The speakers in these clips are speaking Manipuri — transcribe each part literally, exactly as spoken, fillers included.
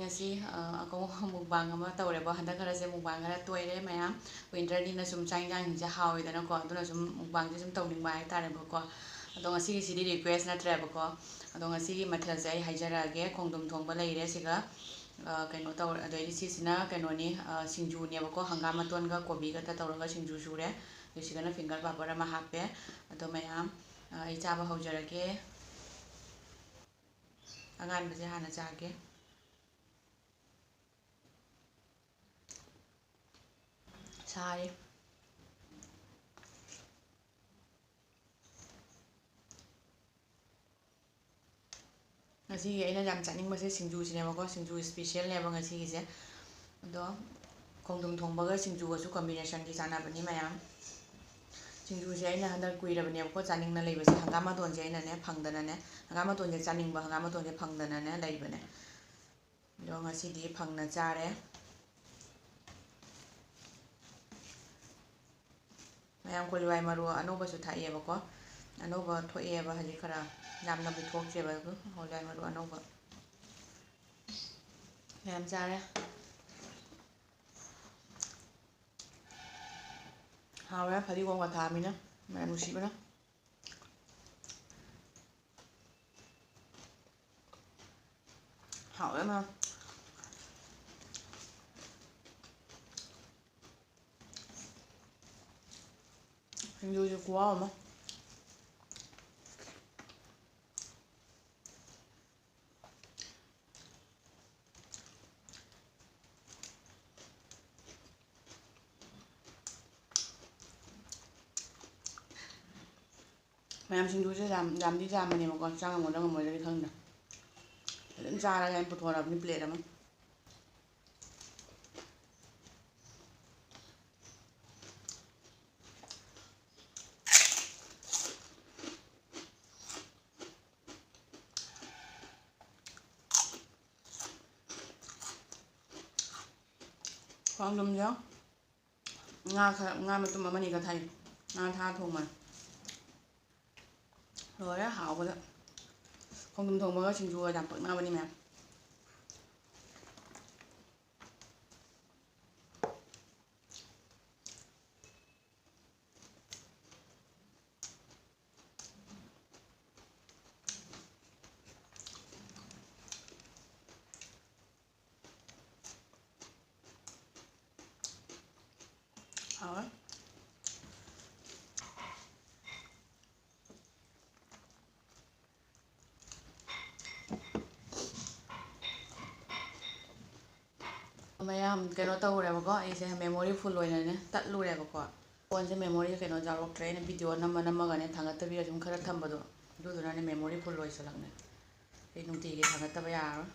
ꯉꯁꯤ ꯑꯀꯧꯕ ꯃꯨꯛꯕꯥꯡ ꯑꯃ ꯇꯧꯔꯦꯀꯣ꯫ ꯍꯟꯗꯛ ꯈꯔꯁꯦ ꯃꯨꯛꯕꯥꯡ ꯈꯔ ꯇꯣꯏꯔꯦ ꯃꯌꯥꯝ꯫ ꯋꯤꯟꯇꯔꯅꯤꯅ ꯁꯨꯝ ꯆꯥꯛ ꯌꯦꯟꯁꯥꯡꯁꯤꯡꯁꯦ ꯍꯥꯎꯋꯤꯗꯅꯀꯣ, ꯑꯗꯨꯅ ꯁꯨꯝ ꯃꯨꯛꯕꯥꯡꯁꯦ ꯁꯨꯝ ꯇꯧꯅꯤꯡꯕ ꯍꯥꯏꯇꯥꯔꯦꯕꯀꯣ꯫ ꯑꯗꯣ ꯉꯁꯤꯒꯤꯁꯤꯗꯤ ꯔꯤꯀ꯭ꯋꯦꯁ ꯅꯠꯇ꯭ꯔꯦꯕꯀꯣ꯫ ꯑꯗꯣ ꯉꯁꯤꯒꯤ ꯃꯊꯦꯜꯁꯦ ꯑꯩ ꯍꯥꯏꯖꯔꯛꯑꯒꯦ꯫ ꯈꯣꯡꯗ꯭ꯔꯨꯝ ꯊꯣꯡꯕ ꯂꯩꯔꯦ ꯁꯤꯒ, ꯀꯩꯅꯣ ꯇꯧꯔ, ꯑꯗꯩꯗꯤ ꯁꯤꯁꯤꯅ ꯀꯩꯅꯣꯅꯤ, ꯁꯤꯡꯖꯨꯅꯦꯕꯀꯣ꯫ ꯍꯪꯒꯥꯝ ꯃꯇꯣꯟꯒ ꯀꯣꯕꯤꯒꯇ ꯇꯧꯔꯒ ꯁꯤꯡꯖꯨ ꯁꯨꯔꯦ꯫ ꯑꯗꯩ ꯁꯤꯒꯅ ꯐꯤꯡꯒꯔ ꯄꯥꯄꯔ ꯑꯃ ꯍꯥꯞꯄꯦ꯫ ꯑꯗꯣ ꯃꯌꯥꯝ, ꯑꯩ ꯆꯥꯕ ꯍꯧꯖꯔꯒꯦ꯫ ꯑꯉꯥꯟꯕꯁꯦ ꯍꯥꯟꯅ ꯆꯥꯒꯦ꯫ ꯁꯥꯔꯦ꯫ ꯉꯁꯤꯒꯤ ꯑꯩꯅ ꯌꯥꯝ ꯆꯥꯅꯤꯡꯕꯁꯦ ꯁꯤꯡꯖꯨꯁꯤꯅꯦꯕꯀꯣ꯫ ꯁꯤꯡꯖꯨ ꯏꯁꯄꯤꯁꯦꯜꯅꯦꯕ ꯉꯁꯤꯒꯤꯁꯦ꯫ ꯑꯗꯣ ꯈꯣꯡꯗ꯭ꯔꯨꯝ ꯊꯣꯡꯕꯒ ꯁꯤꯡꯖꯨꯒꯁꯨ ꯀꯣꯝꯕꯤꯅꯦꯁꯟꯗꯤ ꯆꯥꯅꯕꯅꯤ ꯃꯌꯥꯝ꯫ ꯁꯤꯡꯖꯨꯁꯦ ꯑꯩꯅ ꯍꯟꯗꯛ ꯀꯨꯏꯔꯕꯅꯦꯕꯀꯣ ꯆꯥꯅꯤꯡꯅ ꯂꯩꯕꯁꯦ꯫ ꯍꯪꯒꯥꯝ ꯃꯇꯣꯟꯁꯦ ꯑꯩꯅꯅꯦ ꯐꯪꯗꯅꯅꯦ, ꯍꯪꯒꯥꯝ ꯃꯇꯣꯟꯁꯦ ꯆꯥꯅꯤꯡꯕ, ꯍꯪꯒꯥꯝ ꯃꯇꯣꯟꯁꯦ ꯐꯪꯗꯅꯅꯦ ꯂꯩꯕꯅꯦ꯫ ꯑꯗꯣ ꯉꯁꯤꯗꯤ ꯐꯪꯅ ꯆꯥꯔꯦ꯫ ꯃꯌꯥꯝ ꯀꯣꯂꯤꯋꯥꯏ ꯃꯔꯨ ꯑꯅꯧꯕꯁꯨ ꯊꯥꯛꯑꯦꯕꯀꯣ꯫ ꯑꯅꯧꯕ ꯊꯣꯛꯑꯦꯕ ꯍꯧꯖꯤꯛ ꯈꯔ꯫ ꯌꯥꯝꯅꯕꯨꯗꯤ ꯊꯣꯛꯇ꯭ꯔꯦꯕ ꯑꯗꯨ ꯀꯣꯂꯤꯋꯥꯏ ꯃꯔꯨ ꯑꯅꯧꯕ꯫ ꯃꯌꯥꯝ ꯆꯥꯔꯦ꯫ ꯍꯥꯎꯔꯦ, ꯐꯗꯤꯒꯣꯝꯒ ꯊꯥꯃꯤꯅ, ꯃꯅꯝ ꯅꯨꯡꯁꯤꯕꯅ꯫ ꯍꯥꯎꯋꯦ ꯃꯥ꯫ ꯁꯤꯡꯖꯨꯁꯦ ꯈꯨꯍꯥꯎ ꯑꯃ꯫ ꯃꯌꯥꯝ ꯁꯤꯡꯖꯨꯁꯦ ꯌꯥꯝ, ꯌꯥꯝꯗꯤ ꯌꯥꯝꯕꯅꯦꯕꯀꯣ, ꯆꯥ ꯉꯝꯒꯗ꯭ꯔꯥ ꯉꯝꯃꯣꯏꯗ꯭ꯔꯗꯤ ꯈꯪꯗꯦ꯫ ꯐꯖꯅ ꯆꯥꯔꯒꯦ ꯍꯥꯏꯅ ꯄꯨꯊꯣꯔꯛꯑꯕꯅꯤ ꯄ꯭ꯂꯦꯠ ꯑꯃ꯫ ꯈꯣꯡꯗ꯭ꯔꯨꯝꯁꯦ ꯉꯥ ꯈꯔ, ꯉꯥ ꯃꯇꯨꯝ ꯑꯃꯅꯤꯒ ꯊꯥꯏ꯫ ꯉꯥ ꯊꯥ ꯊꯣꯡꯕꯅꯤ꯫ ꯂꯣꯏꯔꯦ ꯍꯥꯎꯕꯗ꯫ ꯈꯣꯡꯗ꯭ꯔꯨꯝ ꯊꯣꯡꯕꯒ ꯁꯤꯡꯖꯨꯒ ꯌꯥꯝ ꯄꯛꯅꯕꯅꯤ ꯃꯌꯥꯝ꯫ ꯃꯌꯥꯝ ꯀꯩꯅꯣ ꯇꯧꯔꯦꯕꯀꯣ, ꯑꯩꯁꯦ memory full ꯑꯣꯏꯅꯅꯦ ꯇꯠꯂꯨꯔꯦꯕꯀꯣ꯫ ꯐꯣꯟꯁꯦ memory ꯀꯩꯅꯣ ꯌꯥꯎꯔꯛꯇ꯭ꯔꯦ꯫ ꯑꯩꯅ video ꯅꯝꯃ ꯅꯝꯃꯒꯅꯦ ꯊꯥꯡꯒꯠꯇꯕꯤꯗ ꯁꯨꯝ ꯈꯔ ꯊꯝꯕꯗꯣ, ꯑꯗꯨꯗꯨꯅꯅꯦ memory full ꯑꯣꯏꯁꯜꯂꯛꯅꯦ꯫ ꯑꯩ ꯅꯨꯡꯇꯤꯒꯤ ꯊꯥꯡꯒꯠꯇꯕ ꯌꯥꯔꯔꯣꯏ꯫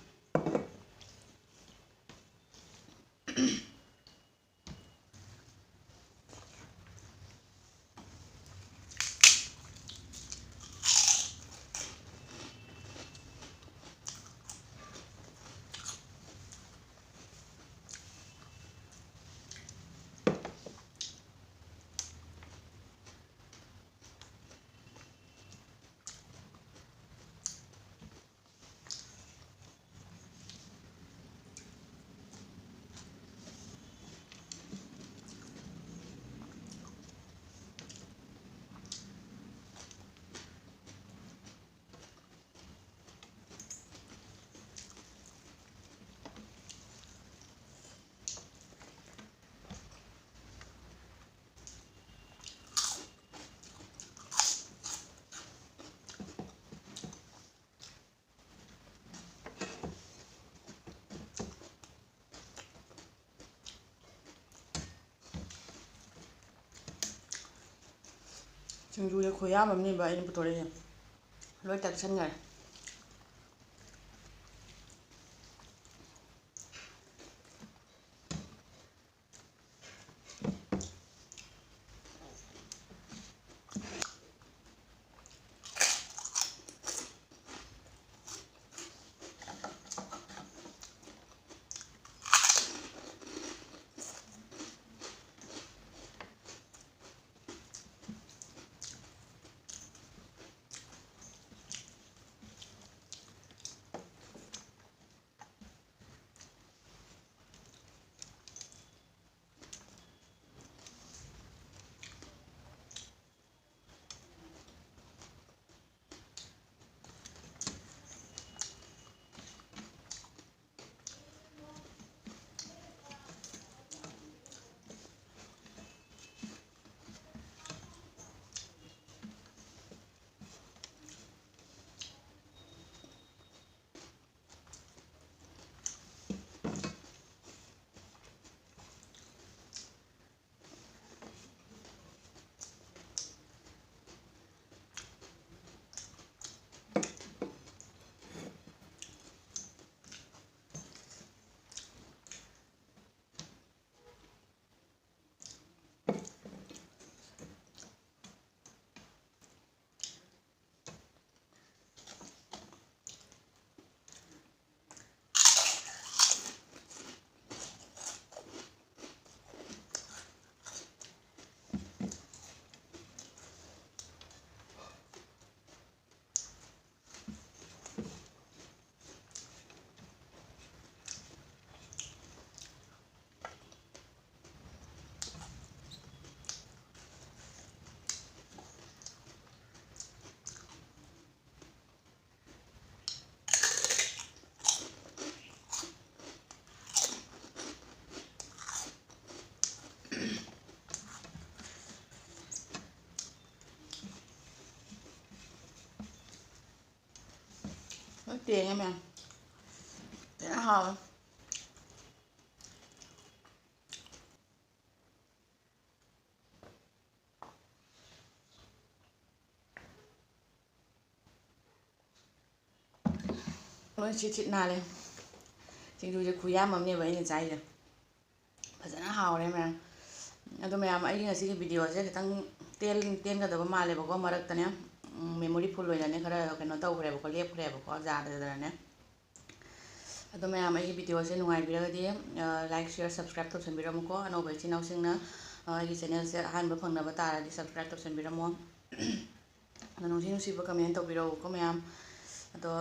ꯁꯤꯡꯖꯨꯁꯦ ꯈꯨꯌꯥꯝ ꯑꯃꯅꯦꯕ ꯑꯩꯅ ꯄꯨꯊꯣꯔꯛꯏꯁꯦ, ꯂꯣꯏ ꯇꯛꯁꯟꯈꯔꯦ꯫ ꯂꯣꯏ ꯇꯦꯡꯉꯦ ꯃꯌꯥꯝ꯫ ꯐꯖꯅ ꯍꯥꯎꯋꯦ꯫ ꯂꯣꯏ ꯁꯤꯠ ꯁꯤꯠ ꯅꯥꯜꯂꯦ꯫ ꯁꯤꯡꯖꯨꯁꯦ ꯈꯨꯌꯥꯝ ꯑꯃꯅꯦꯕ ꯑꯩꯅ ꯆꯥꯏꯁꯦ꯫ ꯐꯖꯅ ꯍꯥꯎꯔꯦ ꯃꯌꯥꯝ꯫ ꯑꯗꯣ ꯃꯌꯥꯝ, ꯑꯩꯒꯤ ꯉꯁꯤꯒꯤ videoꯁꯦ ꯈꯤꯇꯪ ꯇꯦꯟ-, ꯇꯦꯟꯒꯗꯕ ꯃꯥꯜꯂꯦꯕꯀꯣ, ꯃꯔꯛꯇꯅꯦ, ꯎꯝ, memory full ꯑꯣꯏꯅꯅꯦ ꯈꯔ ꯀꯩꯅꯣ ꯇꯧꯈ꯭ꯔꯦꯕꯀꯣ, ꯂꯦꯞꯈ꯭ꯔꯦꯕꯀꯣ, ꯌꯥꯗꯗꯅꯅꯦ꯫ ꯑꯗꯣ ꯃꯌꯥꯝ, ꯑꯩꯒꯤ videoꯁꯦ ꯅꯨꯡꯉꯥꯏꯕꯤꯔꯒꯗꯤ, ꯑ, like, share, subscribe ꯇꯧꯁꯟꯕꯤꯔꯝꯃꯨꯀꯣ꯫ ꯑꯅꯧꯕ ꯏꯆꯤꯟ ꯏꯅꯥꯎꯁꯤꯡꯅ, ꯑ, ꯑꯩꯒꯤ channelꯁꯦ ꯑꯍꯥꯟꯕ ꯐꯪꯅꯕ ꯇꯥꯔꯗꯤ subscribe ꯇꯧꯁꯟꯕꯤꯔꯝꯃꯣ꯫ ꯑꯗꯣ ꯅꯨꯡꯁꯤ ꯅꯨꯡꯁꯤꯕ comment ꯇꯧꯕꯤꯔꯛꯎꯀꯣ ꯃꯌꯥꯝ꯫ ꯑꯗꯣ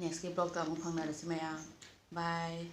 nextꯀꯤ vlogꯇ ꯑꯃꯨꯛ ꯐꯪꯅꯔꯁꯤ ꯃꯌꯥꯝ꯫ Bye꯫